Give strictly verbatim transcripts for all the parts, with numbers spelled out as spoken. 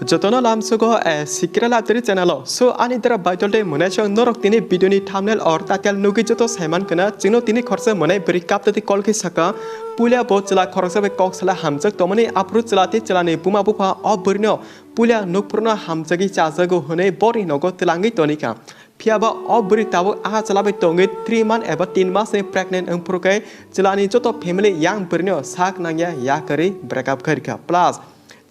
Jotono lamsogo, eh, Sikra Laptari channel o. So, ani dara baitol de mwnai song norok tini video ni thumbnail or title nugwi joto saiman kana. Chwngno tini khorsa mwnai bwrwi kaptati call khe saka. Puila bo chwla khoroksa bai kok sala hamjak tongmani aphuru chwla tei chwlani buma bupha o bwrwino puila nukphurno hamjagwi chajago hwnwi boni nogo twlangwi tonikha. Phiyaba o bwrwi tabuk a chwla bai tongwi three month eba tin mas ni pregnant wngphuru khe chwlani joto family yang bwrwino sak nangya yakarwi break up khairikha. Plus,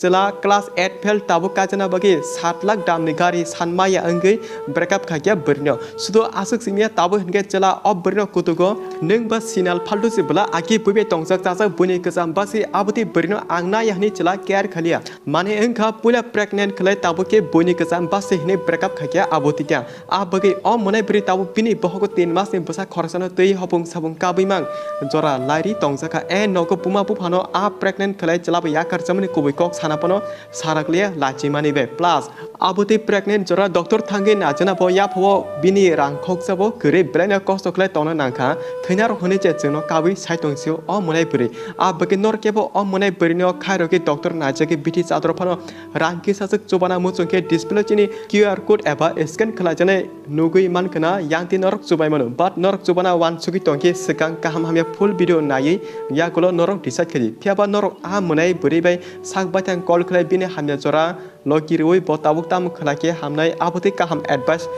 chwla class eight fail tabuk kaijana bagwi sat lakh damni gari sanmaya wngwi break up khaikya bwrwino. Sudo aswk simiya tabuk hinkhe chwla o bwrwino kutugo, "Nwng ba sinal phaltu se bwla aki buibai tongjak chajak buini kwcham basi abotwi bwrwino ang naiya," hwnwi chwla care khaliya. Mane wngkha puila pregnant khlai tabuk khe buini kwcham basi hwnwi break up khaikya abotwi kya. A bagwi o mwnai bwrwi tabuk bini bohogo tin masni bwsa khoroksano twi hopung sapung kabwi mang jora lairi tongjakha. E nogo buma buphano a pregnant khlai chwla bai yakar chamani kubui kok sana phano sarakliya lachimani bai. Plus, abotwi pregnant jora doctor thangwi najana bo yaphao bini rang khoksa bo kwrwi belaino kosto khlai tongna nangkha. Thwinarok hwnwi je chwngno kabwi sai tongsio o mwnai bwrwi. A bagwi norok kebo o mwnai bwrwino khairogwi doctor naijagwi bithi chador phano rang kisa swk chubana muchung khe display chini Q R code eba scan khlaijaknai nugwi mankha na yang tei norok chubai mano. But norok chubana uansugwi tongkhe swkang kaham hamya full video naiwi yagulo norok decide khaidi. Phiyaba norok a mwnai bwrwi bai sak baithang call khlai bini hamya jora logi rwui bo tabuk tamo khlai khe hamnai abotwi kaham advice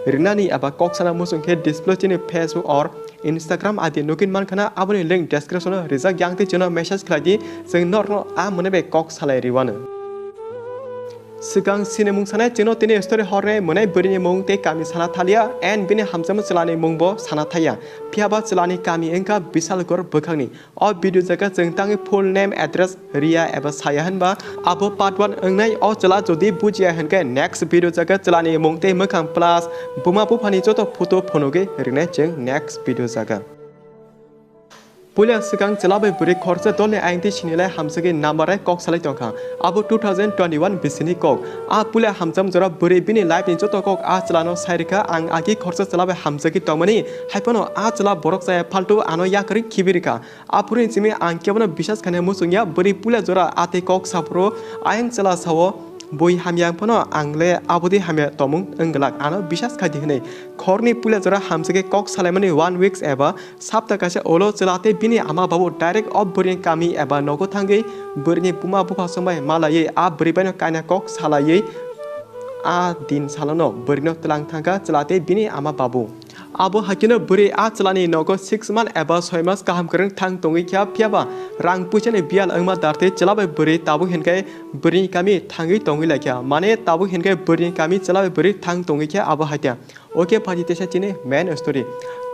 rinani eba kok sana muchung khe display chini Facebook or Instagram I D nugwi mankha na, aboni link description o rijak, yang tei chwngno message khlai di, chwng norokno a mwnai bai kok salai rwano. Swkang sinimung sanai chwngno tini story hornai mwnai bwrwini mung tei kami sana thaliya and bini hamjakma chwlani mung bo sana thaya. Phiyaba chwlani kami wngkha Bisalgor bwkhakni. O video jaga chwng tangwi full name, address riya eba saya hwnba abo part one wngnai. O chwla jodi bujiya hwnkhe next video jaga chwlani mung tei mwkhang plus buma buphani joto photo phunugwi rinai chwng next video jaga. Puila swkang chwla bai bwrwi khoroksa dolni ayang tei sinilai hamjagwi number rai kok salai tongkha. Abo two thousand twenty-one bisini kok. A puila hamjak jora bwrwi bini life ni joto kok a chwlano sai rwkha. Ang agi khoroksa chwla bai hamjagwi tongmani, hai phano a chwla borok chaya phaltu ano yakarwi khibi rwkha. Aphuru simi ang kebono bisas khaina muchungya, bwrwi puila jora a tei kok saphuru ayang chwla sao, bui hamya phano ang le abodi hamya tongmung wng glak, ano bisas khai di hwnwi. Khorni puila jora hamjagwi kok salaimani one weeks eba sapta kaisa ulo chwla tei bini ama babu direct o bwrwini kami eba nogo thangwi bwrwini buma bupha songbai malaiwi a bwrwi baino kaina kok salaiwi a din salono bwrwino twlang thangkha chwla tei bini ama babu. Abo haikhe no bwrwi a chwlani nogo six month eba soi mas kaham kwrwng thang tongwi kha, phiyaba rang puisani biyal wngma dar tei chwla bai bwrwi tabuk hinkhe bwrwini kami thangwi tongwi laikha. Mane tabuk hinkhe bwrwini kami chwla bai bwrwi thang tongwi kha abo haikhe. Oke phaidi teisa chini main story.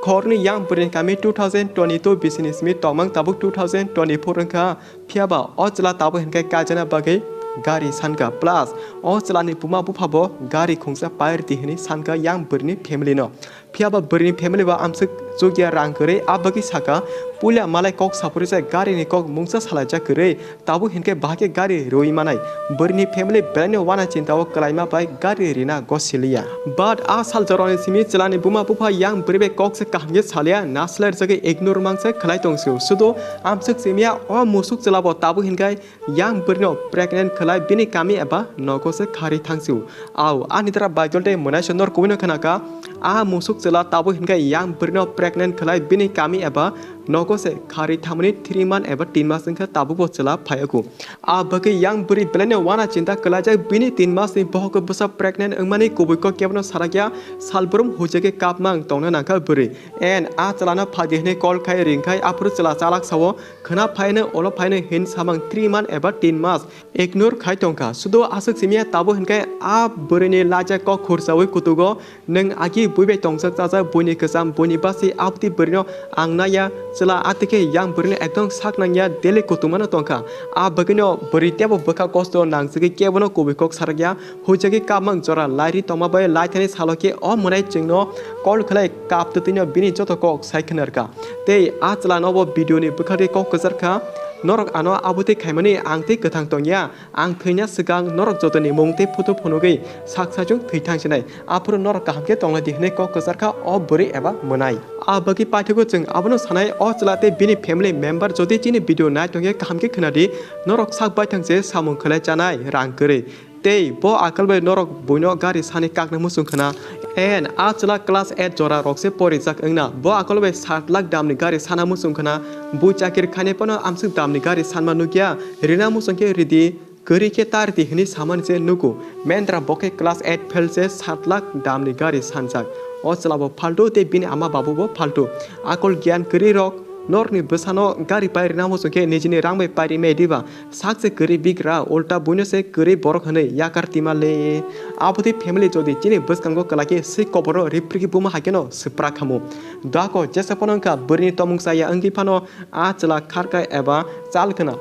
Khorni yang bwrwini kami two thousand twenty-two bisini simi tongmang tabuk two thousand twenty-four wngkha. Phiyaba o chwla tabuk hinkhe kaijana bagwi gari sankha, plus o chwlani buma bupha bo gari khungsa pairdi hwnwi sankha yang bwrwini family no. Phiyaba bwrwini family bo amswk chukya rang kwrwi, a bagwi saka, puila malai kok saphurijak gari ni kok mungsa salaijak kwrwi, tabuk hinkhe bahai khe gari rwi manai. Bwrwini family belaino wana chinta o kwlaima bai gari rina gosiliya. But a sal jorani simi chwlani buma bupha yang bwrwi bai kok se kaham khe salia, naslai rwjagwi ignore mangsa khlai tongsio. Sudo amswk simiya o musuk chwla bo tabuk hinkhe yang bwrwino pregnant khlai bini kami eba nogo se kharwi thangsio. Au, ani dara baitol tei mwnaisa nor kubuino khnakha, a musuk chwla tabuk hinkhe yang bwrwino pregnant khlai bini kami eba nogo se kharwi thangmani three month eba tin mas wngkha tabukbo chwla phaiyaku. A bagwi yang bwrwi belaino wana chinta kwlaijak, bini tin masni bohokgo bwsa pregnant wngmani kubui kok kebono sarakya, salbrum huijagwi kapmang tongna nangkha bwrwi. And a chwlano phaidi hwnwi call khai ringkhai aphuru chwla chalak sao, khwna phaino ulo phaino hin samang three month eba tin mas ignore khai tongkha. Sudo aswk simiya tabuk hinkhe a bwrwini laijak kok khursaui kutugo, "Nwng agi bui bai tongjak chajak buini kwcham buini basi abdi bwrwino ang naiya, chwla atwkhe yang bwrwino ekdom sak nangya, daily kutumano tongkha." A bagwino bwrwi teibo bwkha kosto nangjagwi kebono kubui kok sarakya. Huijagwi kapmang jora lairi tongma bai laithani salo khe o mwnai chwngno call khlai kaptwtwino bini joto kok sai khwnarkha. Tei a chwlano bo video ni bwkhakni kok kwcharkha, "Norok ano abotwi khaimani ang tei kwthang tongya, ang thwina swkang norok jotoni mung tei photo phunugwi sak saichung thwi thangsinai, aphuru norok kaham khe tonglaidi," hwnwi kok kwcharkha o bwrwi eba mwnai. A bagwi paithago chwng abono sanai, o chwla tei bini family member jodi chini video nai tongkhe kaham khe khwnadi, norok sak baithang se samung khlai chanai rang kwrwi. Tei bo akol bai norok buino gari sani kakna muchung khna. En a chwla class eight jora rok se porijak wngna. Bo akol bai sat lakh damni gari sana muchung khna. Bui chakir khainai phano amswk damni gari sanma nukya. Rina muchung khe ridi, kwrwi khe ta ridi hwnwi samani se nugo. Mendra bo khe class eight fail se sat lakh damni gari sanjak. O chwla bo phaltu tei bini ama babu bo phaltu. Akol giyan kwrwi rok norokni bwsano gari pai rina muchung khe nijini rang bai pai rimai diba? Sak se kwrwi bigra, ulta buino se kwrwi borok hwnwi yakar tima le. Abotwi family jodi chini bwskango kwlai khe swi koborno riprikhi buma hai kheno swprak khamu. Dako jesa phano wngkha bwrwini tomung chaya wngwi phano a chwla kharka eba chal khna.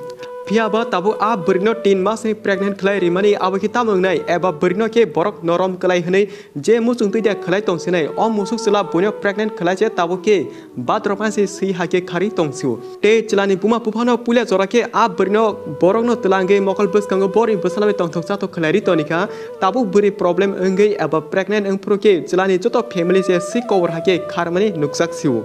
Phiya ba tabuk a bwrwino tin masni pregnant khlai rimani abo khe tamo wngnai eba bwrwino khe borok norom kwlai hwnwi je muchung twi da khlai tongsinai, o musuk chwla buino pregnant khlai se tabuk khe bathroom hai se swi hai khe kharwi tong sio. Tei chwlani buma buphano puila jora khe a bwrwino borokno twlangwi mokol bwskango borokni bwsala bai tongthok chathok khlai ri toni kha. Tabuk bwrwi problem wngwi eba pregnant wng phuru khe chwlani joto family se swi kobor hai khe kharmani nukjak sio.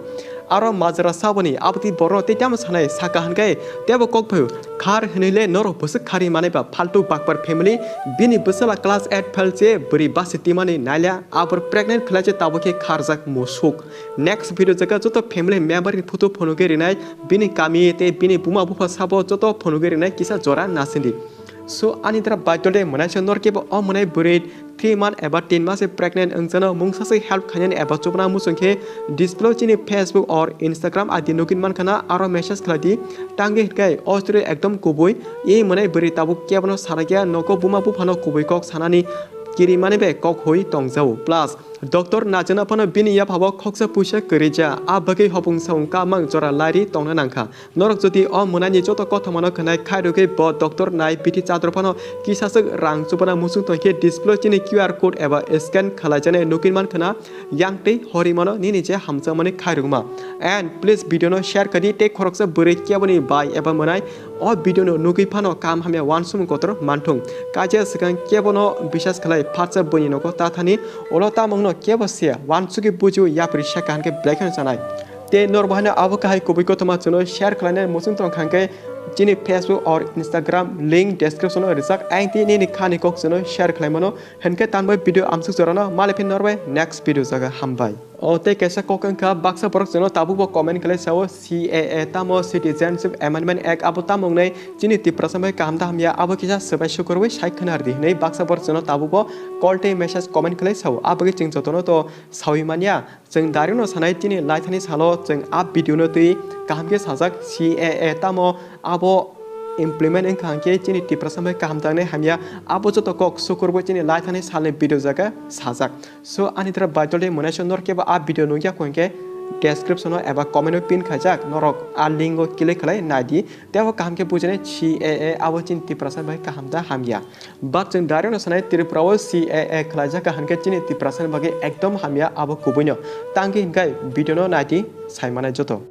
Aro majra saboni abotwi borokno tei tamo sanai saka hwn khe tebo kok phaio. Khar hwnwi le norok bwswk kharwi manai ba phaltu bakpar family, bini bwsala class eight fail se bwrwi basi timani naila abor pregnant khlai se tabuk khe kharjak musuk. Next video jaga joto family member ni photo phunugwi rinai, bini kami tei bini buma bupha sabo joto phunugwi rinai kisa jora nasindi. So ani dra baitol de mwnai se nor kebo o mwnai bwrwi three month eba tin mas pregnant wngchano mungsa se help khainani eba chubana muchung khe display chini Facebook or Instagram I D nugwi mankha na aro message khlai di. Tangwi hwnkhe o story ekdom kubui. E mwnai bwrwi tabuk kebono sanakya nogo buma buphano kubui kok sanani kirimani bai kok hui tongjao. Plus Doctor Najana phano bini yaphabo khoksa puisa kwrwi ja, a bagwi hopung saung kamang jora lairi tongna nangkha. Norok jodi o mwnani joto kothomano khwnai khairogwi bo doctor nai bithi chadro phano kisaswk rang chubana muchung tongkhe display chini Q R code eba scan khlaijaknai nukwi mankhwna yang tei horimano nini je hamjakmani khairokma. And please video no share khadi tei khoroksa bwrwi keboni bai eba mwnai o video no nugwi phano kam hamya wansumung kotor manthung. Kaisa swkang kebono bisas khlai phatsa buini nogo tathani ulo tamungno kebo se wansugwi bujio yapri seka hwnkhe belai kheno chanai. Tei norok bo haino abo kahai kubui kothoma chwngno share khlainani muchung tong kha hwnkhe chini Facebook or Instagram link description o rijak. Ang tei nini khani kok chwngno share khlaimano hwnkhe tanbai video amsuk jorano maliphin norbai next video jaga hambai. O tei kaisa kok wngkha baksa borok chwngno tabukbo comment khlai sao C A A tamo Citizenship Amendment Act abo tamo wngnai chini Tiprasa bai kaham da hamya abo kisa swbai sukurwi sai khwna rwdi hwnwi baksa borok chwngno tabukbo call tei message comment khlai sao. Abagwi chwng jotono to sawi manya. Chwng direct no sanai chini laithani salo chwng a video no twi kaham khe sajak C A A tamo abo implement wngkha hwnkhe chini Tiprasa bai kaham tangnai hamya abo joto kok sukurbo chini laithani salni video jaga sajak. So ani dra baitol de mwnai so nor kebo a video nugya kho hwnkhe description o eba comment o pin khaijak norok a link o click khlai naidi. Tei abo kaham khe bujinai C A A abo chini Tiprasa bai kaham da hamya. But chwng direct no sanai Tripura o C A A khlaijak kaham khe chini Tiprasa ni bagwi ekdom hamya abo kubui no. Tangwi hwnkhe video no naidi sai manai joto.